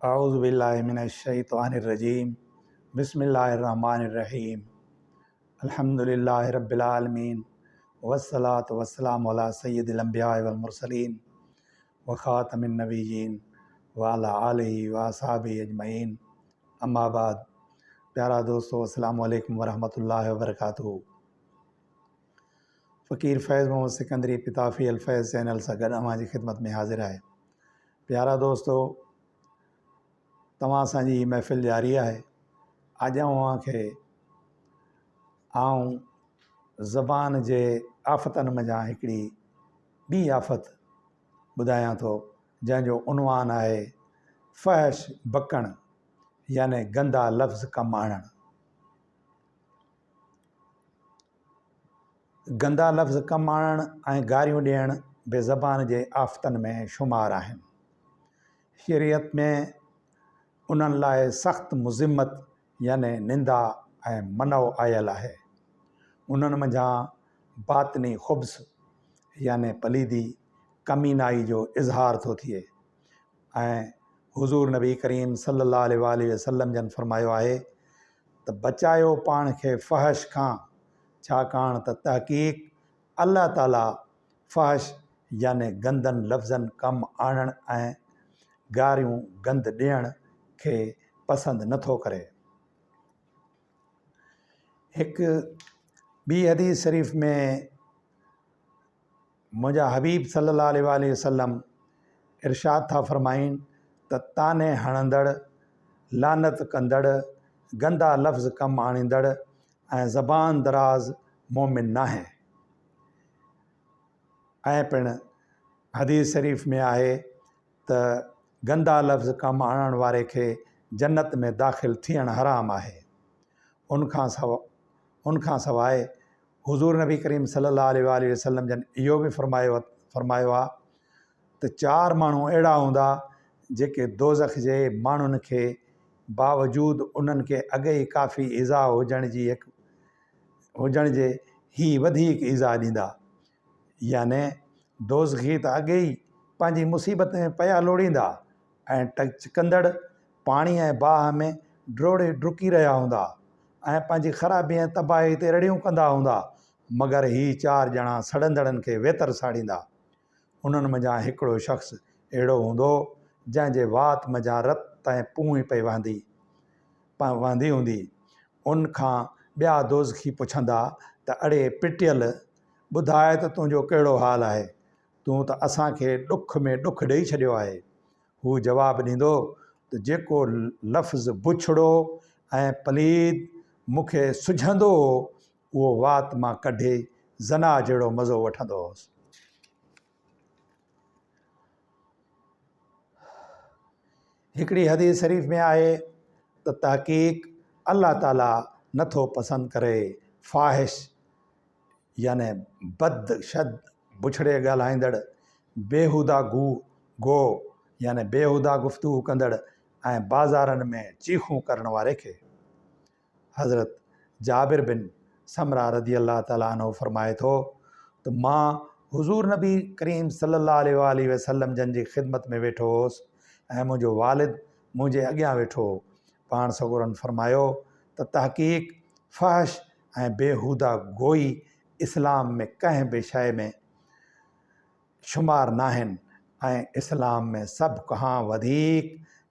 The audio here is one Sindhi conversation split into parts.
اعوذ بالله من الشيطان الرجيم بسم الله الرحمن الرحيم الحمد لله رب العالمين والصلاة والسلام على سيد الانبياء والمرسلين وخاتم النبيين وعلى آله واصحابه اجمعين اما بعد پيارا دوستو السلام عليڪم ورحمة الله وبرڪاته فقير فيض محمد سڪندري پتافي الفيض چينل سان گڏ اوهان جي خدمت ۾ حاضر آهي پيارا دوستو توهان سان جي هي محفل جاري آهي اڄ اوهان کي آئون زبان جي آفتن منجهان هڪڙي ٻي آفت ٻڌايان ٿو جنهن جو عنوان آهي فحش بڪڻ يعني گندا لفظ ڪم آڻڻ. گندا لفظ ڪم آڻڻ ۽ گاريون ڏيڻ به زبان جي آفتن ۾ شمار آهن. شريعت ۾ انهن لاء سخت مذمت يعني نندا ۽ منع آيل آهي. انهن منجهان باطني خبث يعني پليدي، ڪمينائي جو اظهار ٿو ٿئي ۽ حضور نبي ڪريم صلي الله عليه واٰله وسلم جن فرمايو آهي ته بچايو پاڻ کي فحش کان، ڇاڪاڻ ته تحقيق الله تعاليٰ فحش يعني گندن لفظن ڪم آڻڻ ۽ گاريون گند ڏيڻ کي پسند نه ٿو ڪري. هڪ ٻي حديث شريف ۾. منهنجا حبيب صلّي الله عليه واٰله وسلّم ارشاد ٿا فرمائين ته طعني هڻندڙ، لعنت ڪندڙ، گندا لفظ ڪم آڻيندڙ ۽ زبان دراز مؤمن ناهي. ۽ پڻ حديث شريف ۾ آهي ته گندا لفظ ڪم آڻڻ واري کي جنت ۾ داخل ٿيڻ حرام آهي. ان کان سواء حضور نبي ڪريم صلي الله عليه واٰله وسلم جن اهو به فرمايو فرمايو آهي ته چار ماڻهو اهڙا هوندا جيڪي دوزخ جي ماڻهن کي باوجود انهن کي اڳ ئي ڪافي ايذاء هجڻ جي هڪ هجڻ جي هي وڌيڪ ايذاء ڏيندا يعني دوزخي ته اڳي ئي پنهنجي مصيبت ۾ پيا لوڙيندا ۽ ٽچڪندڙ پاڻي ۽ باهه ۾ ڊوڙي ڊڪي رهيا هوندا ۽ پنهنجي خرابي ۽ تباهي تي رڙيون ڪندا هوندا، مگر هي چار ڄڻا سڙندڙن کي ويتر ساڙيندا. انهن منجهان هڪڙو شخص اهڙو هوندو، جنهن جي وات منجهان رت ۽ پونء پئي وهندي وهندي هوندي. ان کان ٻيا دوزخي پڇندا ته اڙي پٽيل! ٻڌاء ته تنهنجو ڪهڙو حال آهي؟ تون ته اسان کي ڏک ۾ ڏک ڏئي ڇڏيو آهي. هو جواب ڏيندو ته جيڪو لفظ بڇڙو ۽ پليد مون کي سجهندو هو، اهو وات مان ڪڍي زنا جهڙو مزو وٺندو هوس. هڪڙي حديث شريف ۾ آهي ته تحقيق الله تعاليٰ نٿو پسند ڪري فاحش يعني بد شد بڇڙي ڳالهائيندڙ، بيهوده گو گو يعني بيهوده گفتگو ڪندڙ ۽ بازارن ۾ چيخون ڪرڻ واري کي. حضرت جابر بن سمره رضي الله تعالٰي عنه فرمائي ٿو ته مان حضور نبي ڪريم صلي الله عليه واٰله وسلم جن جي خدمت ۾ ويٺو هوس ۽ منهنجو والد منهنجي اڳيان ويٺو هو. پاڻ سڳورن فرمايو ته تحقيق فحش ۽ بيهوده گوئي اسلام ۾ ڪنهن به شيء ۾ شمار ناهن ۽ اسلام ۾ سڀ کان وڌيڪ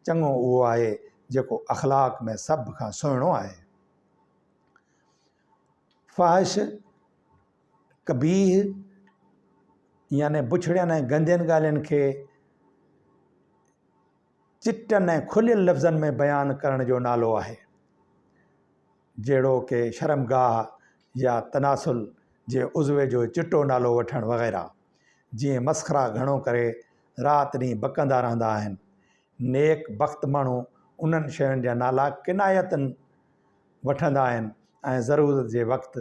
چڱو اهو آهي جيڪو اخلاق ۾ سڀ کان سهڻو آهي. فحش، قبيح يعني بڇڙين ۽ گندين ڳالهين کي چٽن ۽ کليل لفظن ۾ بيان ڪرڻ جو نالو آهي. جهڙوڪ شرمگاهه يا تناسل جي عضوي جو چٽو نالو وٺڻ وغيره. جيئن مسخرا گهڻو ڪري رات ڏينهن بڪندا رهندا آهن. نيڪ بخت ماڻهو انهن شين جا نالا ڪنايتاً وٺندا آهن ۽ ضرورت جي وقت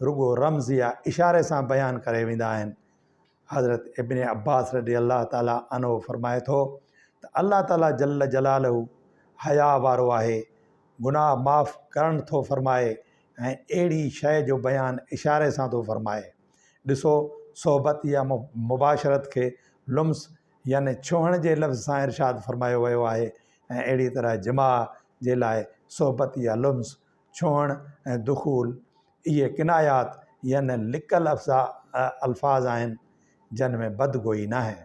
رڳو رمز يا اشاري سان بيان ڪري ويندا آهن. حضرت ابن عباس رضي الله تعالٰي عنه فرمائي ٿو ته الله تعالٰي جل جلاله حياء وارو آهي، گناهه معاف ڪرڻ ٿو فرمائي ۽ اهڙي شيء جو بيان اشاري سان ٿو فرمائي. ڏسو صحبت يا مباشرت کي لمس يعني ڇهڻ جي لفظ سان ارشاد فرمايو ويو آهي. ۽ اهڙي طرح جماع جي لاء صحبت يا لمس، ڇهڻ ۽ دخول، اهي ڪنايات يعني لڪل الفاظ آهن جن ۾ بدگوئي ناهي.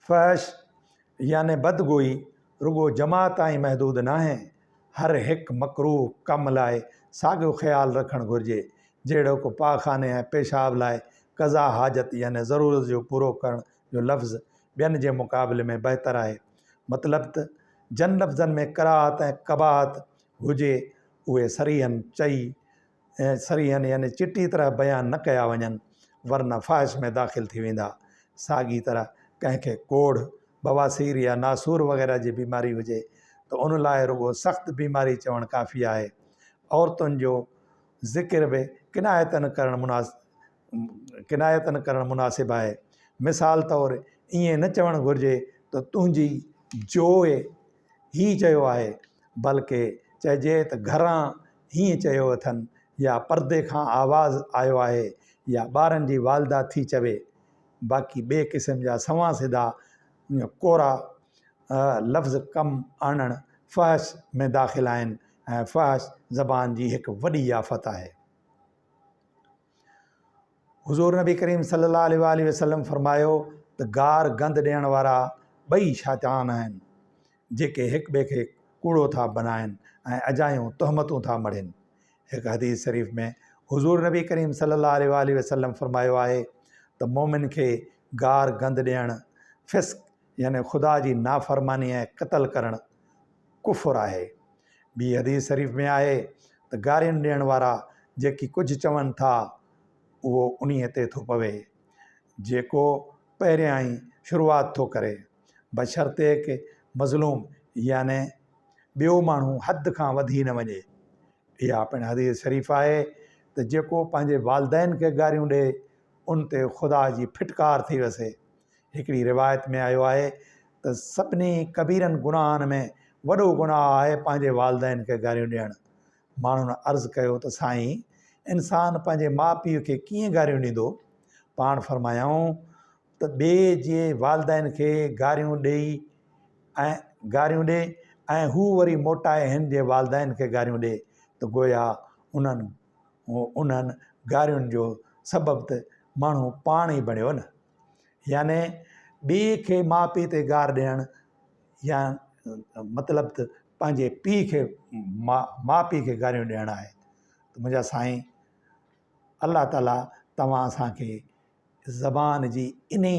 فحش يعني بدگوئي رڳو جماع تائين محدود ناهي، هر هڪ مڪروه ڪم لاء ساڳيو خيال رکڻ گهرجي، جهڙوڪ پاخاني ۽ پيشاب لاء قضا حاجت يعني ضرورت جو پورو ڪرڻ جو لفظ ٻين جي مقابلي ۾ بهتر آهي. مطلب ته جن لفظن ۾ ڪراهت ۽ قباحت هجي اهي صريحاً چئي صريحاً يعني چٽي طرح بيان نه ڪيا وڃن ورنه فحش ۾ داخل ٿي ويندا. ساڳي طرح ڪنهن کي ڪوڙهه، بواسير يا ناسور وغيره جي بيماري هجي ته ان لاء رڳو سخت بيماري چوڻ ڪافي آهي. عورتن جو ذڪر به ڪنايتاً ڪرڻ ڪنايتاً ڪرڻ مناسب آهي. مثال طور ائين نه چوڻ گهرجي ته تنهنجي جوء هي چيو آهي، بلڪه چئجي ته گهران هيئن چيو اٿن يا پردي کان آواز آيو آهي يا ٻارن جي والده ٿي چوي. باقي ٻئي قسم جا سنوان سڌا ڪورا لفظ ڪم آڻڻ فحش ۾ داخل آهن ۽ فحش زبان جي هڪ وڏي آفت آهي. حضور نبي ڪريم صلي الله عليه واٰله وسلم فرمايو ته گار گند ڏيڻ وارا ٻئي شيطان آهن جيڪي هڪ ٻئي کي ڪوڙو ٿا بنائن ۽ اجايون تهمتون ٿا مڙهين. هڪ حديث شريف ۾ حضور نبي ڪريم صلي الله عليه واٰله وسلم فرمايو آهي ته مؤمن کي گار گند ڏيڻ فسق يعني خدا جي نافرماني ۽ قتل ڪرڻ ڪفر آهي. ٻي حديث شريف ۾ آهي ته گارين ڏيڻ وارا جيڪي ڪجهه چون ٿا اهو انهيء تي ٿو پوي جيڪو پهريائين شروعات ٿو ڪري، بشرطيڪ مظلوم يعني ٻيو ماڻهو حد کان وڌي نه وڃي. اها پڻ حديث شريف آهي ته جيڪو پنهنجي والدين کي گاريون ڏئي ان تي خدا جي ڦٽڪار ٿي وسي. هڪڙي روايت ۾ آيو آهي ته سڀني ڪبيرن گناهن ۾ وڏو گناهه آهي پنهنجي والدين کي گاريون ڏيڻ. ماڻهن عرض ڪيو ته سائين! انسان پنهنجي ماء پيء کي ڪيئن گاريون ڏيندو؟ پاڻ فرمايائون ته ٻئي جي والدين کي گاريون ڏئي ۽ گاريون ڏي ۽ هو وري موٽائي هن جي والدين کي گاريون ڏي ته گويا انهن انهن گارين جو سبب ته ماڻهو پاڻ ئي بڻيو نه. يعني ٻئي کي ماء پيء تي گار ڏيڻ يا مطلب ته پنهنجي پيء کي ماء پيء کي گاريون ڏيڻ آهي ته منهنجا سائين الله تعاليٰ توهان اسانکي زبان جي انهي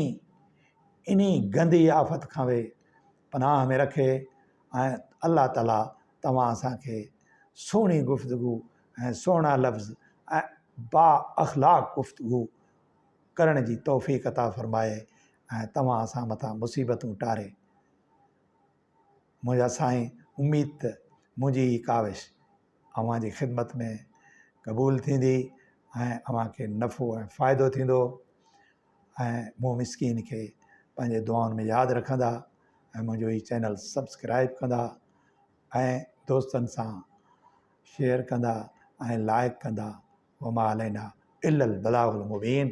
انهي گندي آفت کان به پناهه ۾ رکي ۽ الله تعاليٰ توهان اسانکي سهڻي گفتگو ۽ سهڻا لفظ ۽ با اخلاق گفتگو ڪرڻ جي توفيق عطا فرمائي ۽ توهان اسان مٿان مصيبتون ٽاري. منهنجا سائين اميد ته منهنجي هي ڪاوش اوهان جي خدمت ۾ قبول ٿيندي ۽ اوهان کي نفعو ۽ فائدو ٿيندو ۽ مون مسڪين کي پنهنجي دعائن ۾ ياد رکندا ۽ منهنجو هي چينل سبسڪرائب ڪندا ۽ دوستن سان شيئر ڪندا ۽ لائڪ ڪندا. وما علينا الا البلاغ المبين.